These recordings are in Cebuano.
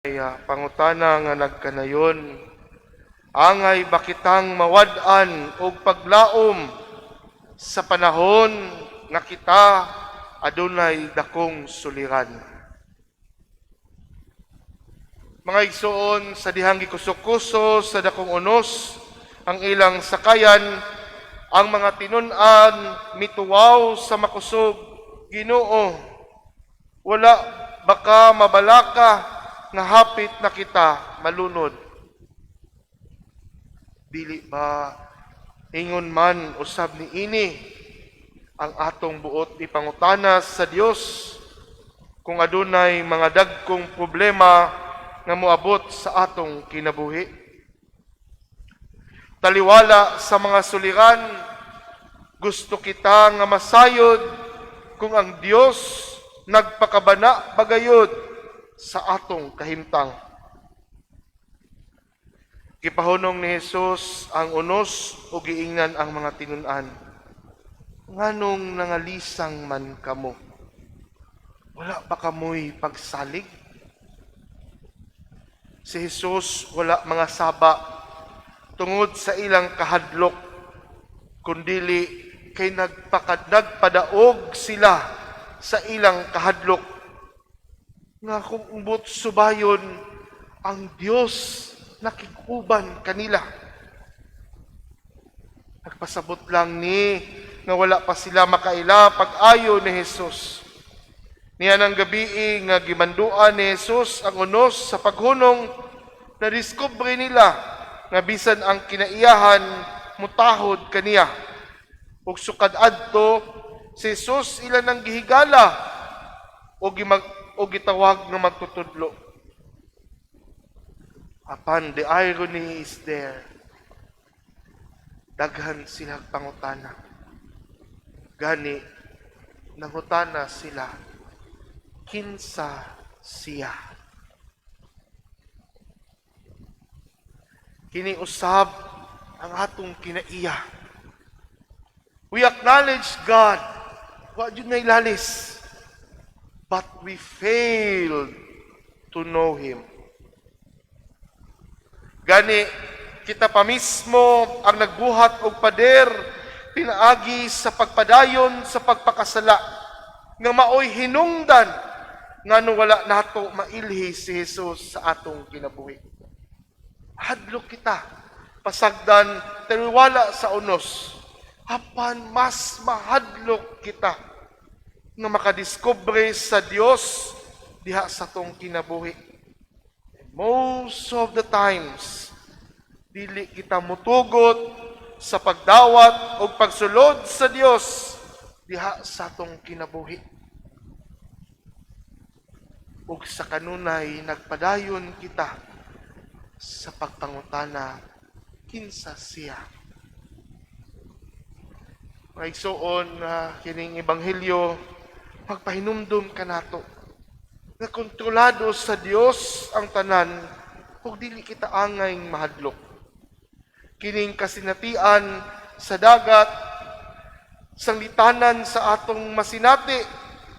Kaya pangutana nga nagkanayon, angay ba kitang mawad-an og paglaom sa panahon nga kita adunay dakong suliran? Mga igsoon, sa dihang gikuso-kuso sa dakong unos ang ilang sakayan, ang mga tinun-an mituwaw sa makusog, "Ginoo, wala baka mabalaka nga hapit na kita malunod?" Dili ba ingon man usab ni ini ang atong buot ipangutana sa Dios kung adunay mga dagkong problema nga moabot sa atong kinabuhi? Taliwala sa mga suliran, gusto kita nga masayod kung ang Dios nagpakabana ba gayod sa atong kahimtang. Gipahunong ni Jesus ang unos ug giingnan ang mga tinun-an, "Nganong nangalisang man kamo? Wala ba kamoy pagsalig?" Si Jesus wala mga saba tungod sa ilang kahadlok, kundili kay nagpadaog sila sa ilang kahadlok nga kung umbot subayon ang Dios nakig-uban kanila. Nagpasabot lang ni nga wala pa sila makaila pag-ayo ni Jesus. Niya ng gabi nga gimanduan ni Jesus ang unos sa paghunong, na diskubre nila nga bisan ang kinaiyahan mutahod kaniya. Ug sukad adto, si Jesus ila nang gihigala o gitawag nga magtutudlo. Apan the irony is there. Daghan sila pangutana. Gani, nangutana sila, "Kinsa siya?" Kini usab ang atong kinaiya. We acknowledge God. Wa jud na ilalis. But we failed to know Him. Gani, kita pa mismo ang nagbuhat og pader pinaagi sa pagpadayon sa pagpakasala nga maoy hinungdan ngano wala nato mailhi si Jesus sa atong kinabuhi. Hadlok kita pasagdan taliwala sa unos, apan mas mahadlok kita nga makadiskubre sa Dios diha sa atong kinabuhi. Most of the times, dili kita mutugot sa pagdawat o pagsulod sa Dios diha sa atong kinabuhi. Ug sa kanunay nagpadayon kita sa pagpangutana, "Kinsa siya?" Mga igsoon, kining ebanghelyo magpahinumdum kanato nga kontrolado sa Dios ang tanan ug dili kita angay mahadlok. Kining kasinatian sa dagat, sanglitanan sa atong masinati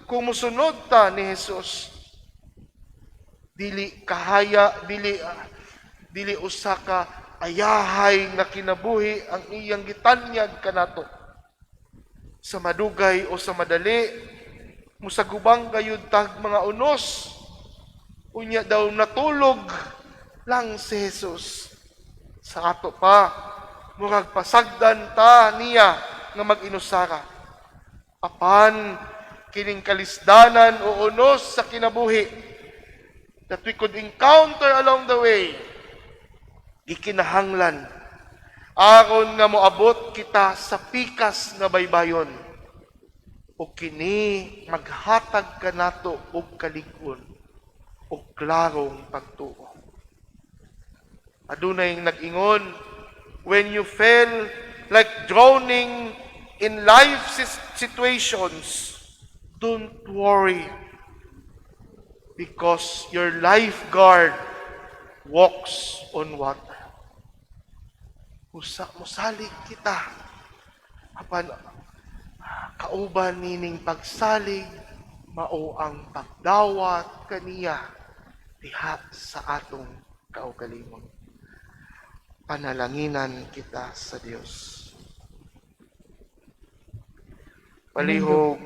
kung musunod ta ni Jesus. Dili kahaya, dili usa ka ayahay nga kinabuhi ang iyang gitanyag kanato. Sa madugay o sa madali, musagubang gayud tag mga unos. Unya daw natulog lang si Jesus. Sa ato pa, murag pasagdan ta niya nga mag-inusara. Apan kining kalisdanan o unos sa kinabuhi that we could encounter along the way, gikinahanglan aron nga moabot kita sa pikas nga baybayon o kini maghatag kanato og kalig-on o klarong pagtuo. Adunay nag-ingon, "When you feel like drowning in life situations, don't worry because your lifeguard walks on water." Usa mosalig kita. Apan kauban nining pagsalig mao ang pagdawat kaniya diha sa atong kaugalingon. Panalanginan kita sa Dios. Palihog.